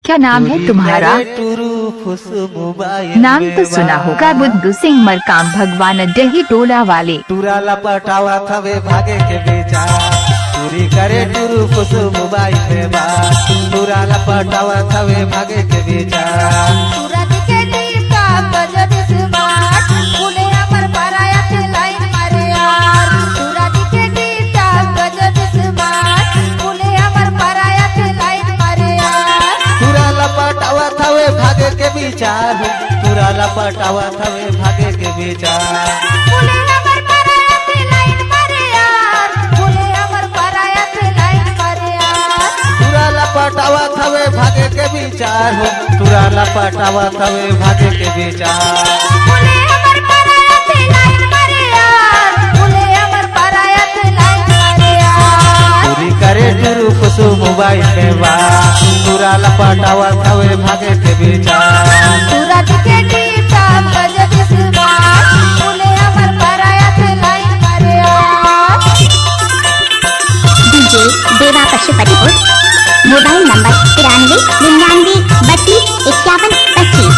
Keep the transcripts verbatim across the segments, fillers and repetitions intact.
क्या नाम है तुम्हारा? टुरी करे टुरू फुसू मोबाइल नाम में तो सुना बा। होगा बुद्धू सिंह मरकाम भगवान अड्डही टोला वाले। टुरा ला पटावत हवे भागे के विचार। टुरी करे टुरू फुसू मोबाइल में बा। टुरा ला पटावत हवे भागे के विचार। टुरा दिखे टीप टाप गजब स्मार्ट, फूले हमर पराया के लाइन मारे यार। टुरा दिखे टीप टाप गजब स्मार्ट, फूले हमर पराया के लाइन मारे यार। टुरा ला पटावत हवे भागे के विचार हो। टुरा ला पटावत हवे भागे के विचार। फूले हमर पराया के लाइन मारे यार। फूले हमर पराया के लाइन मारे यार। टुरा ला पटावत हवे भागे के विचार हो। टुरा ला पटावत हवे भागे के विचार। फूले हमर पराया के लाइन मारे यार। फूले हमर पराया के लाइन मारे यार। टुरी करे टुरू फुसू मोबाइल में बा। टुरा ला पटावत हवे भागे के विचार। टुरा दिखे टीप टाप गजब स्मार्ट, फूले हमर पराया के लाइन मारे यार। डीजे देवा पशुपतिपुर, मोबाइल नंबर तिरानवे निन्यानवे बत्तीस इक्यावन पच्चीस।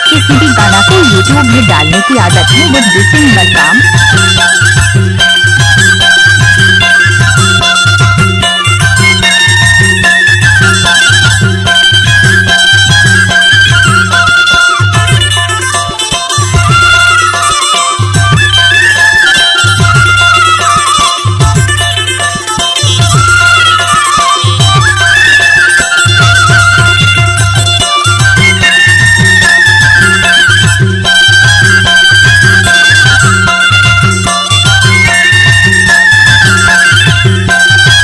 किसी भी गाना को YouTube में डालने की आदत है बुद्धू सिंह मरकाम।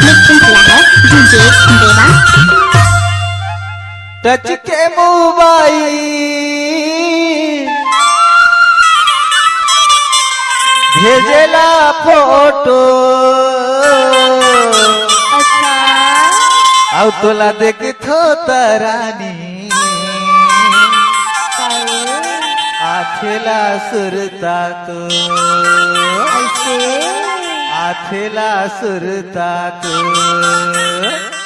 मिक्सिंग किया है डीजे देवा। टच के मोबाइल भेजेला फोटो। अच्छा। अउ तोला देखथो त रानी, काहे? आथेला सुरता तो। ऐसे? आथेला सुरता तो।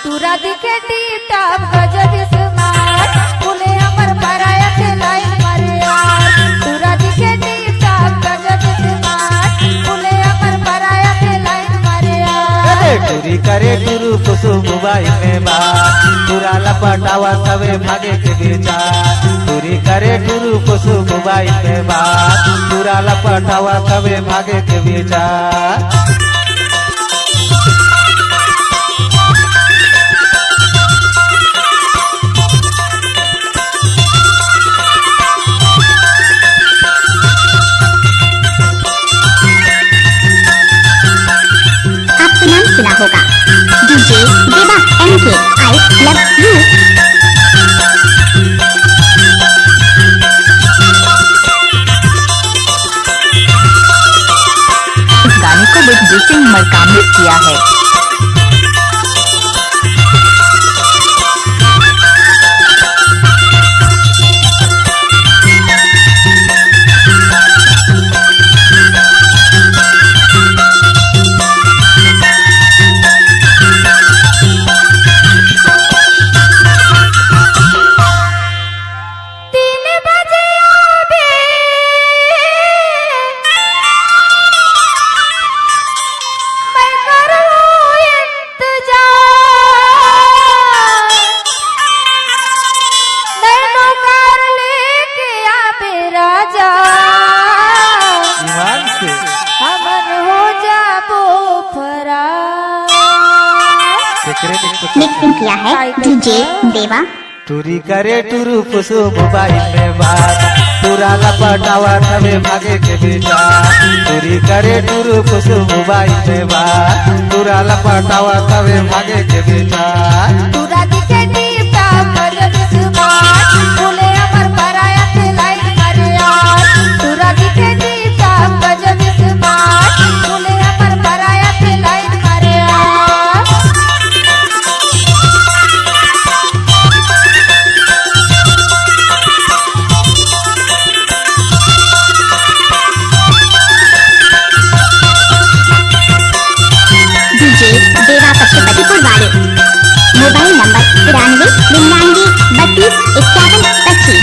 टुरा दिखे टीप टाप गजब स्मार्ट, फूले हमर पराया के लाइन मारे यार। टुरा दिखे टीप टाप गजब स्मार्ट, फूले हमर पराया के लाइन मारे यार। अरे टुरी करे टुरू फुसू मोबाइल में बा। टुरा ला पटावत हवे भागे के विचार। टुरी करे टुरू फुसू मोबाइल में बा। टुरा ला पटावत हवे भागे के विचार। आपको नाम सुना होगा, डीजे देवा एम के, I love you। इस गाने को बुद्धू सिंह मरकाम ने किया है। तीन बजे आबे, मैं करहूँ इंतजार। नैनो कार लेके आबे राजा, ईमान से। हमन हो जाबो फरार। एकरे में कुछ मिक्सिंग किया है टाइगर डीजे का। देवा। टुरी करे टुरू फुसू मोबाइल में बात, टुरा ला पटावत हवे भागे के विचार। टुरी करे टुरू फुसू मोबाइल में बात, टुरा ला पटावत हवे भागे के विचार। टुरा दिखे टीप टाप गजब स्मार्ट, फूले हमर पराया के लाइन मारे यार। टुरा दिखे टीप टाप गजब स्मार्ट, फूले हमर पराया के लाइन मारे यार। डीजे देवा पशुपतिपुर वाले। नंबर तिरानवे निन्यानवे बत्तीस इक्यावन पच्चीस।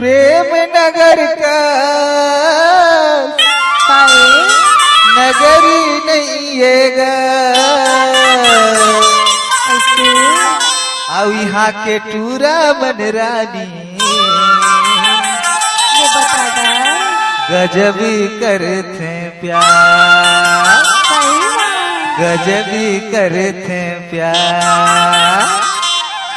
प्रेम नगर का काहे? नगरी नहीं है गा। ऐसे? अउ यहाँ के टूरा मन रानी। ये बता दा। गजब करथे प्यार। सही में। गजब करथे प्यार।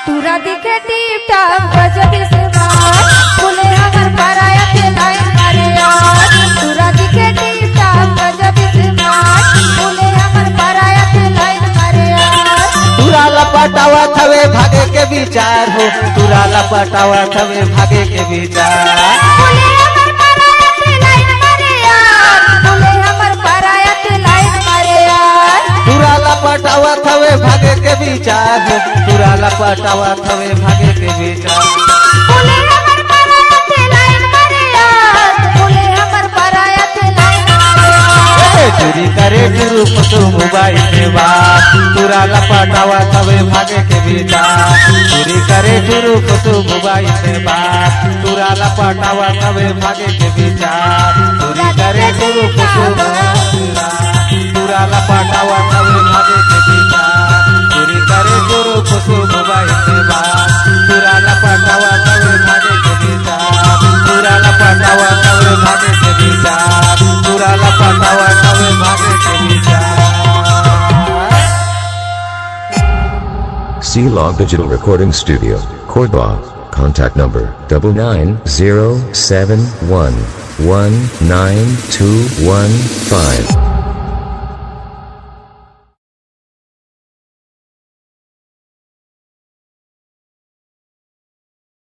टूरा दिखे टीप टाप गजब से मार, बोले हमर पराया के लाइन मारे यार। टूरा दिखे टीप टाप गजब से मार, बोले हमर पराया के लाइन मारे यार। टूरा ला पटावत हवे भागे के विचार हो, टूरा ला पटावत हवे भागे के विचार। बोले हमर पराया के लाइन मारे यार, बोले हमर पराया के लाइन मारे यार। टूरा ला पटावत हवे भागे के विचार हो, टूरा ला पटावत हवे भागे के विचार। बोले हमर पराया के लाइन मारे यार, बोले हमर पराया के लाइन मारे यार। ए, चोरी करे टुरु फोटो मोबाइल में बात, टूरा ला पटावत हवे भागे के विचार। चोरी करे टुरु फोटो मोबाइल में बात, टूरा ला पटावत हवे भागे के विचार। चोरी करे टुरु फोटो मोबाइल में बात, टूरा ला पटावत हवे भागे के विचार। चोरी करे टुरु फोटो मोबाइल में बात, टूरा ला पटावत हवे भागे के विचार। टूरा ला पटावत हवे भागे के विचार। टूरा ला पटावत हवे भागे के विचार। C Log Digital Recording Studio, Cordoba. Contact number double nine zero seven one one nine two one five.